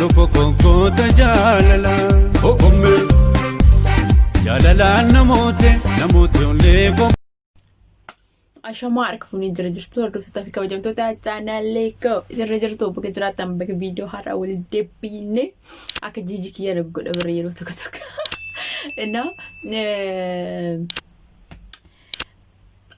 Luko konkoota jaalala Okomme Jaalalaan namoote namoote ollee kom. Ashamaa harka fuunee jira jirtu hordoftoota fi kabajamtoota chaanaalee koo jirra jirtu bakka jiraattan bakka viidiyoo haaraa wal deebbiine akka jiiji kiyya na godha bira yeroo tokko tokko. Innaa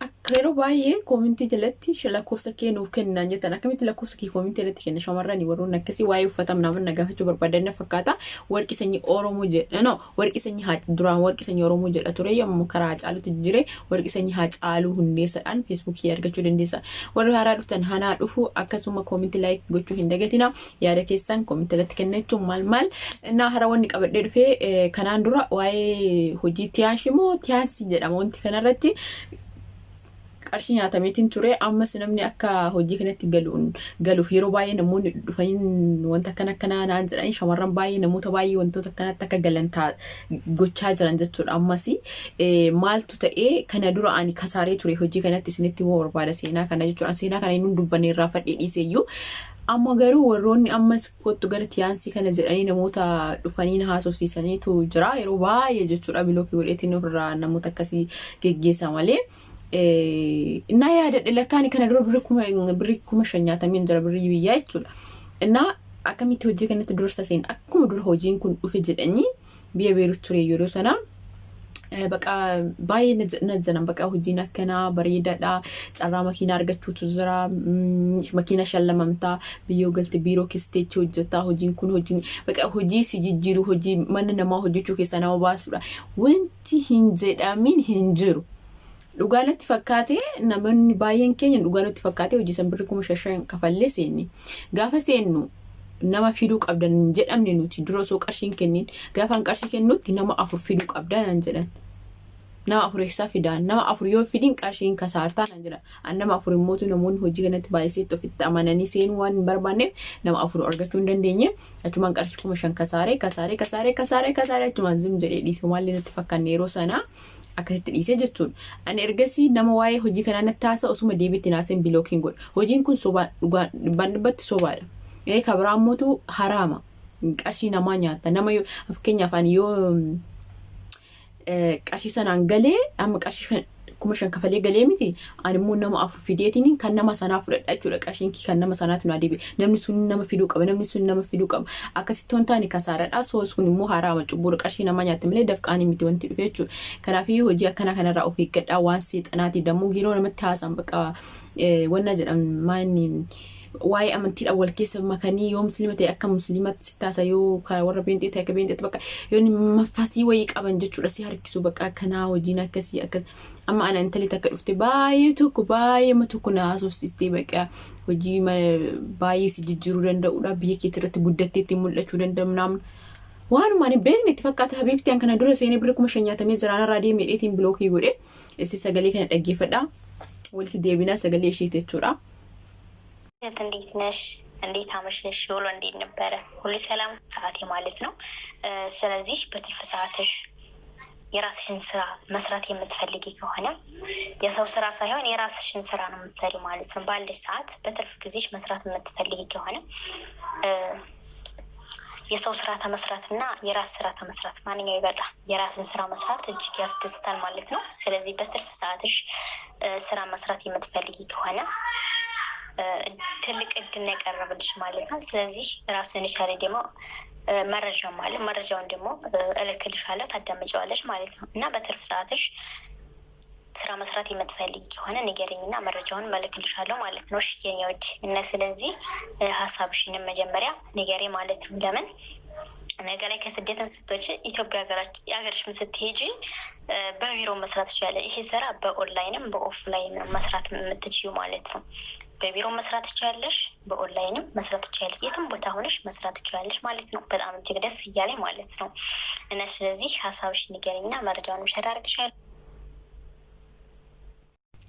Akka yeroo baay'ee koomintii jalatti lakkoofsa kee nuuf kenni naan jettan akkamitti lakkoofsa kee koomintii jalatti kenna shamarrani warroonni akkasii waa'ee uffata naman na gaafachuu barbaadan na fakkaata warqii sanyii Oromoo jedha no warqii sanyii haa duraan warqii sanyii Oromoo jedha ture yommuu karaa Hacaaluutti jijjiire warqii sanyii Hacaaluu Hundeessaadhaan feesbuukii argachuu dandeessa warri haaraa dhuftan hanaa dhufu akkasuma koomintii laayik gochuu hin dagatina yaada keessan koomintii jalatti kennachuun maal maal naa hara wanni qabadhee dhufee kanaan dura waa'ee hojii tiyaashii moo tiyaasii jedhama wanti kanarratti qarshii nyaatameetiin ture ammas namni akka hojii kanatti galuun galuuf yeroo baay'ee namoonni dhufanii wanta akkana akkanaa naan jedhanii shamarran baay'ee namoota baay'ee wantoota akkanatti akka galan gochaa jiran jechuudha ammas maaltu ta'ee kana dura ani kasaaree ture hojii kanatti isinitti himuu barbaada seenaa kana jechuudha seenaa kana inni dubbanne irraa fadhee dhiiseeyyuu amma garuu warroonni ammas kottu gara tiyaansii kana jedhanii namoota dhufanii na haasofsiisaniitu jira yeroo baay'ee jechuudha bilookii godheetiin ofirraa namoota akkasii geggeessa malee. Innaa yaadadhe lakkaani kana dura birrii 5,000 nyaatameen jira birrii biyyaa jechuudha. Innaa akkamitti hojii kanatti dursa seen akkuma dura hojiin kun dhufe jedhanii biyya Beerut ture yeroo sana. Baqa baay'ee na janan baqa hojiin akkanaa bareedaadha carraa makiinaa argachuutu jira makiina shallamamtaa biyyoo galte biiroo keessa teechee hojjetaa hojiin kun hojiin baqa hojii si jijjiiru hojii mana namaa hojjechuu keessaa nama baasudha wanti hin jedhamin hin jiru. Dhugaa natti fakkaate namoonni baay'een keenya dhugaa natti fakkaate hojii san birrii 5,000 kafallee seenne. Gaafa seennu nama fiduu qabdan hin jedhamne nuti dura osoo qarshii hin kennin gaafa an qarshii kennutti nama afur fiduu qabdaa naan jedhan. Nama afur eessaa fidaa? Nama afur yoo fidin qarshii hin kasaartaa naan jedhan. An nama afur immootu namoonni hojii kanatti baay'iseetti ofitti amananii seenuu waan hin barbaanneef nama afur argachuu hin dandeenye. Achumaan qarshii 5,000 kasaaree kasaaree kasaaree kasaaree kasaaree achumaan zim jedhee dhiise maallee natti fakkaanne yeroo sanaa. Akkasitti dhiisee jechuudha. Ani ergasii nama waa'ee hojii kanaa natti haasa'u osuma deebiitti hin haasa'in bilookiin godha. Hojiin kun sobaa dhugaa dhibbaan dhibbatti sobaadha. Ee ka biraa ammootu haraama. Qarshii namaa nyaatta. Nama yoo fakkeenyaaf ani yoo qarshii sanaan galee amma qarshii 5,000 kafalee galee miti ani immoo nama afur fideetiin kan nama sanaa fudhadha jechuudha qarshiin kii kan nama sanaatu naa deebi'e namni sun nama fiduu qaba namni sun nama fiduu qaba akkasitti waan taane kasaaradha soos kun immoo haraama cubbuudha qarshii namaa nyaatte malee dafqaanii miti wanti dhufe jechuudha kanaafiyyuu hojii akkanaa kanarraa of eeggadhaa waan seexanaati dammoo yeroo namatti haasa'an bakka wanna jedhan maanni waa'ee amantiidhaan wal keessa makanii yoo musliima ta'e akka musliimatti si taasa yoo warra beenxee ta'e akka beenxeetti bakka yoo mafasii wayii qaban jechuudha si harkisu bakka akkanaa hojiin akkasii akka amma ana intalli takka dhufte baay'ee tokko baay'ee ma tokko na haasofsiistee bakka hojii baay'ee si jijjiiruu danda'udha biyya keetti irratti guddattee ittiin mul'achuu danda'u waanuma ani beekne itti fakkaata habiibti an kana dura seenee birri 5,000 nyaatamee jira anarraa deemee dheetiin bilookii godhe isti sagalee kana dhaggeeffadha walitti deebinaa sagalee isheeti jechuudha. እንዴት ነሽ? እንዴት አመሸሽ? ውሎ እንዴት ነበረ? ሁሉ ሰላም ሰዓቴ ማለት ነው። ስለዚህ በትርፍ ሰዓትሽ የራስሽን ስራ መስራት የምትፈልጊ ከሆነ የሰው ስራ ሳይሆን የራስሽን ስራ ነው የምትሰሪው ማለት ነው። ባለሽ ሰዓት በትርፍ ጊዜሽ መስራት የምትፈልጊ ከሆነ የሰው ስራ ተመስራት እና የራስ ስራ ተመስራት ማንኛው ይበልጣል? የራስን ስራ መስራት እጅግ ያስደስታል ማለት ነው። ስለዚህ በትርፍ ሰዓትሽ ስራ መስራት የምትፈልጊ ከሆነ ትልቅ እድል ነው የቀረበልሽ ማለት ነው። ስለዚህ ራሱን የቻለ ደግሞ መረጃም አለ። መረጃውን ደግሞ እልክልሻለሁ፣ ታዳምጪዋለሽ ማለት ነው እና በትርፍ ሰዓትሽ ስራ መስራት የምትፈልጊ ከሆነ ንገረኝና መረጃውን እልክልሻለሁ ማለት ነው። እሺ የኔ ውድ እና ስለዚህ ሀሳብሽንም መጀመሪያ ንገሬ ማለት ነው። ለምን ነገ ላይ ከስደትም ስትወጪ ኢትዮጵያ ሀገርሽም ስትሄጂ በቢሮ መስራት ትችያለሽ። ይህ ስራ በኦንላይንም በኦፍላይንም መስራት የምትችዩ ማለት ነው። በቢሮ መስራት ትችያለሽ፣ በኦንላይንም መስራት ትችያለሽ። የትም ቦታ ሆነሽ መስራት ትችያለሽ ማለት ነው። በጣም እጅግ ደስ እያለኝ ማለት ነው። እና ስለዚህ ሀሳብሽ ንገረኝና መረጃውን share አደርግሻለሁ።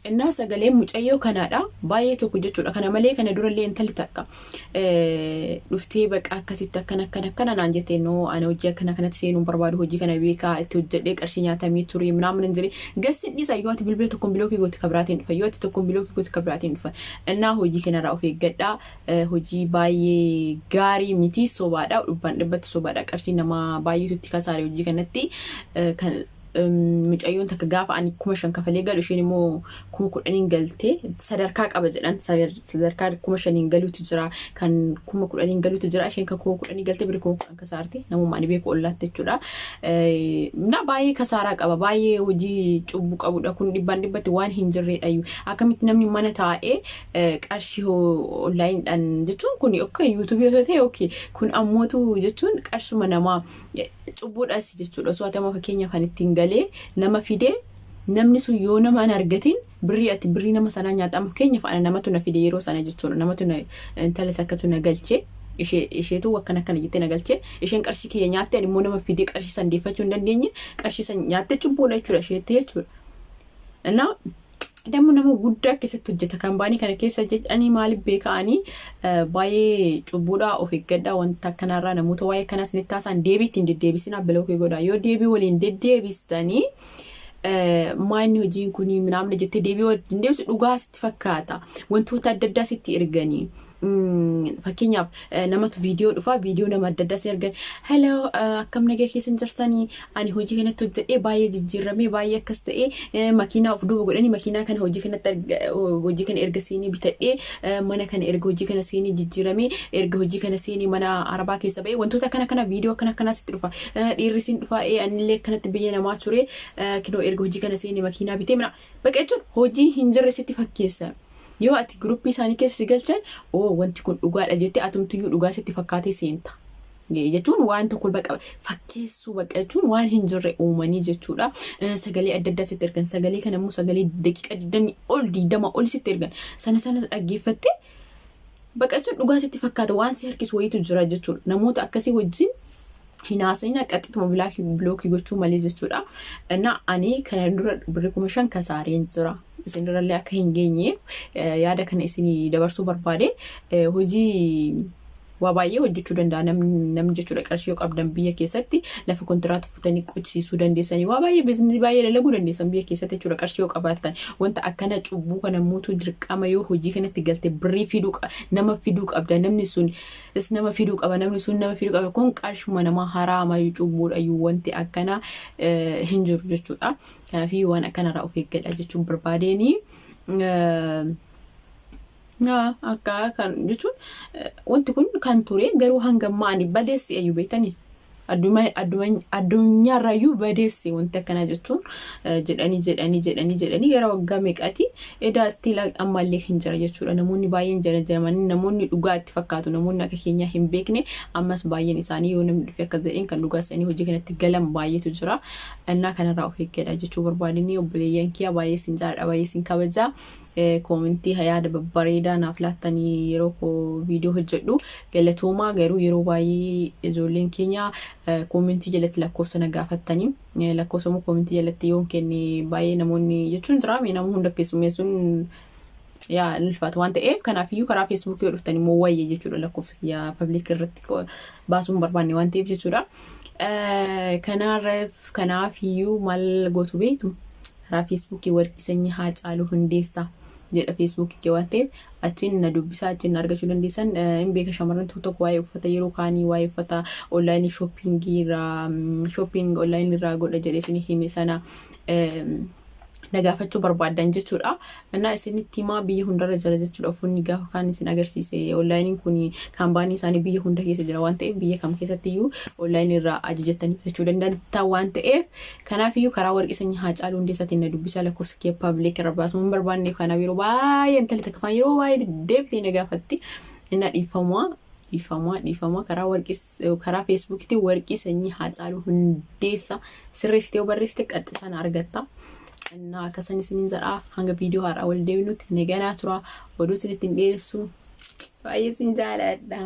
Innaa sagaleen mucayyoo kanaadha baay'ee tokko jechuudha. Kana malee kana durallee intalli takka dhuftee baqa akkasitti akkana akkana akkana naan jette, noo ani hojii akkana kanatti seenuu hin barbaadu, hojii kana beekaa itti hojjedhee qarshii nyaatamee ture minaamin hin jedhe. Gassin dhiisa, yoo ati bilbila tokkoon block goote ka biraatiin dhufa, yoo ati tokkoon block goote ka biraatiin dhufa. Innaa hojii kanarraa of eeggadhaa. Hojii baay'ee gaarii miti, sobaadha, dhibbaan dhibbatti sobaadha. Qarshii nama baay'eetu itti kasaare hojii kanatti. Kan mucayyoon takka gaafa ani 5,000 kafalee galu, isheen immoo 10,000n galte. Sadarkaa qaba jedhan, sadarkaa 5,000n galuutu jira, kan 10,000n galuutu jira. Isheen kan 10,000 galte biri 10,000 kasaarte, namuma ani beeku ollaatti jechuudha. Na baay'ee kasaaraa qaba, baay'ee hojii cubbuu qabudha kun, dhibbaan dhibbatti waan hin jirredha iyyuu. Akkamitti namni mana taa'ee qarshii onlineiidhaan jechuun kun akka YouTubeii osoo ta'e okay, kun ammootu jechuun qarshuma namaa cubbuudhas jechuudha. Osoo ati amma fakkeenyaaf kan ittiin galee nama fidee, namni sun yoo nama hin argatin, birrii ati birrii nama sanaa nyaatta. Amma fakkeenyaaf ana namatu na fide yeroo sana jechuudha. Namatu na intala takkatu na galche. Isheetu akkana akkana jettee na galche. Isheen qarshii kiyya nyaatte, ani immoo nama fidee qarshii san deeffachuu hin dandeenye. Qarshii san nyaatte, cubbuudha jechuudha isheetti jechuudha. Innaa dammo nama guddaa keessatti hojjeta company kana keessa jedhanii maaliif beeka'anii baay'ee cubbuudha. Of eeggadhaa wanta akkanarraa. Namoota waa'ee akkanaa isinitti haasa'an deebii ittiin deddeebisinaa, block godhaa. Yoo deebii waliin deddeebistanii, maanni hojiin kun minaamna jettee deebii waliin deebisu, dhugaa sitti fakkaata. Wantoota adda addaa sitti erganii, fakkeenyaaf namatu viidiyoo dhufa, viidiyoo nama adda addaa si ergan, "Hello, akkam nagaa keessan jirtanii? Ani hojii kanatti hojjedhee baay'ee jijjiiramee, baay'ee akkas ta'ee," makiinaa of duuba godhanii, "Makiinaa kana hojii kanatti hojii kana erga seenee bitadhee, mana kana erga hojii kana seenee jijjiiramee, erga hojii kana seenee mana arabaa keessa ba'ee," wantoota akkana kana viidiyoo akkana akkanaa sitti dhufa. Dhiirri siin dhufa, "Anillee akkanatti biyya namaa ture, kinoo erga hojii kana seenee makiinaa bitee," mana baqa jechuun hojii hin jirre sitti fakkeessa. Yoo ati groupii isaanii keessa si galchan, "Oo, wanti kun dhugaadha," jettee atumtuyyuu dhugaa sitti fakkaatee seenta. Jechuun waan tokko baqa fakkeessuu, baqa jechuun waan hin jirre uumanii jechuudha. Sagalee adda addaa sitti ergan. Sagalee kana immoo sagalee daqiiqa 20 ol, 20 ol sitti ergan. Sana sana dhaggeeffattee baqa jechuun dhugaa sitti fakkaata, waan si harkisu wayiitu jira jechuudha. Namoota akkasii wajjin hin haasa'ina, qaxxituma block gochuu malee jechuudha. Na ani kana dura birri 5,000 kasaareen jira. Isin irrallee akka hin geenye yaada kana isinii dabarsuu barbaade. Hojii waa baay'ee hojjechuu danda'a namni jechuudha. Qarshii yoo qabdan biyya keessatti lafa kontiraata futanii qotisiisuu dandeessanii, waa baay'ee, businessii baay'ee dalaguu dandeessan biyya keessatti jechuudha, qarshii yoo qabaattan. Wanta akkana cubbuu kana mootuu dirqama yoo hojii kanatti galte birrii fiduu, nama fiduu qabda, namni sun is nama fiduu qaba, namni sun nama fiduu qaba. Kun qarshuma namaa haraama, cubbuudha iyyuu, wanti akkana hin jiru jechuudha. Kanaafii waan akkanarraa of eeggadha jechuun barbaadeenii. Akka kan jechuun wanti kun kan ture garuu hanga ammaa ani badeessi eeyyuu beektanii, addunyaarrayyuu badeessi wanti akkanaa jechuun jedhanii jedhanii jedhanii jedhanii gara waggaa meeqaati edaa, still ammallee hin jira jechuudha. Namoonni baay'een jala jamanii, namoonni dhugaa itti fakkaatu, namoonni akka keenyaa hin beekne ammas baay'een isaanii yoo namni dhufe akkas jedheen kan dhugaa isaanii hojii kanatti galan baay'eetu jira. Innaa kanarraa of eeggadha jechuu barbaadini. Obboleeyyan kiyya, baay'ee sin jaalladha, baay'ee sin kabajaa. Commentii yaada babbareedaa naaf laattanii yeroo koo viidiyoo hojjedhu galatoomaa. Garuu yeroo baay'ee ijoolleen keenya commentii jalatti lakkoofsa na gaafattanii, lakkoofsa immoo commentii jalatti yoon kenne baay'ee namoonni jechuun jira, nama hunda keessummeessuun yaa ulfaata waan ta'eef, kanaafiyyuu karaa Facebookii yoo dhuftan immoo wayya jechuudha. Lakkoofsa kiyya public irratti baasuun barbaanne waan ta'eef jechuudha. Kanaaf kanaafiyyuu maal gootu beektu? Karaa Facebookii Warqii Sanyii Haacaaluu Hundeessaa jedha Facebookii kee waan ta'eef, achiin na dubbisaa, achiin na argachuu dandeessan. Hin beeka, shamarran tokko tokko waa'ee uffata yeroo kaanii, waa'ee uffata onlineii shoppingii irraa, shopping onlineii irraa godha jedhee isin hime sana na gaafachuu barbaaddan jechuudha. Innaa isinitti himaa, biyya hundarra jira jechuudha. Uffanni gaafa kaan isin agarsiise onlineiin kun company isaanii biyya hunda keessa jira waan ta'eef, biyya kam keessatti iyyuu onlineii irraa ajajattanii bitachuu dandeettan waan ta'eef, kanaaf iyyuu karaa Warqii Sanyii Haacaaluu Hundeessaatiin na dubbisaa. Lakkoofsa kee public irra baasuu hin barbaanne. Kanaaf yeroo baay'ee intalli takka faan yeroo baay'ee deebitee na gaafatti. Innaa dhiifamaa, dhiifamaa, dhiifamaa. Karaa warqii, karaa Facebookiitiin Warqii Sanyii Haacaaluu Hundeessaa sirreessitee yoo barreessite qaxxisaan argatta. Innaa akkasan isiniin jedhaa, hanga viidiyoo haaraa wal deebinutti naganaa tura. Oduu isin ittiin dheeressu, baay'ee isin jaaladha.